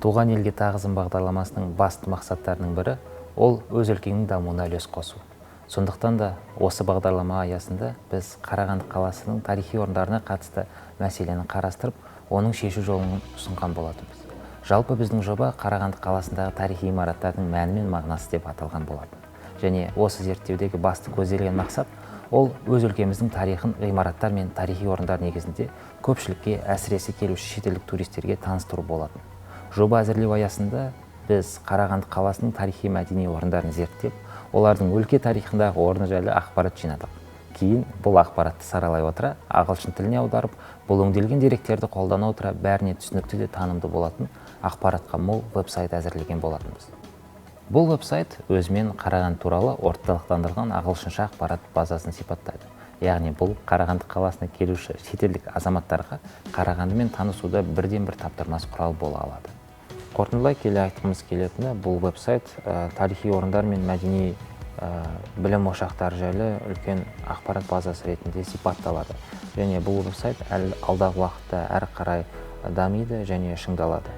Туған елге тағзым бағдарламасының басты мақсаттарының бірі – ол өз өлкеңнің дамуына үлес қосу. Сондықтан да осы бағдарлама аясында біз Қарағанды қаласының тарихи орындарына қатысты мәселені қарастырып, оның шешу жолын ұсынған болатынбыз. Жалпы, біздің жоба «Қарағанды қаласындағы тарихи имараттардың мәні мен мағынасы» деп аталған болатын. Және осы зерттеудегі басты көзделген мақсат – ол өз өлкеміздің тарихын ғимараттар мен тарихи орындар негізінде көпшілікке, әсіресе келуші шетелдік туристерге таныстыру болатын. Жоба әзірлеу аясында біз Қарағанды қаласының тарихи мәдени орындарын зерттеп, олардың өлке тарихындағы орны жайлы ақпарат жинадық. Кейін бұл ақпаратты саралай отыра, ағылшын тіліне аударып, бұл өңделген деректерді қолдана отыра, бәріне түсінікті де танымды болатын, ақпаратқа мол веб-сайт әзірлеген болатынбыз. Бұл веб-сайт өзімен Қарағанды туралы орталықтандырылған ағылшынша ақпарат базасын сипаттайды. Яғни бұл Қарағанды қаласына келуші шетелдік азаматтарға Қарағандымен танысуда бірден бір таптырмас құрал бола алады. Қорытындылай келе айтқымыз келетіні, бұл веб-сайт тарихи орындар мен мәдени білім ошақтары жайлы үлкен ақпарат базасы ретінде сипатталады. Және бұл веб-сайт әлі алдағы уақытта әрі қарай дамиды және шыңдалады.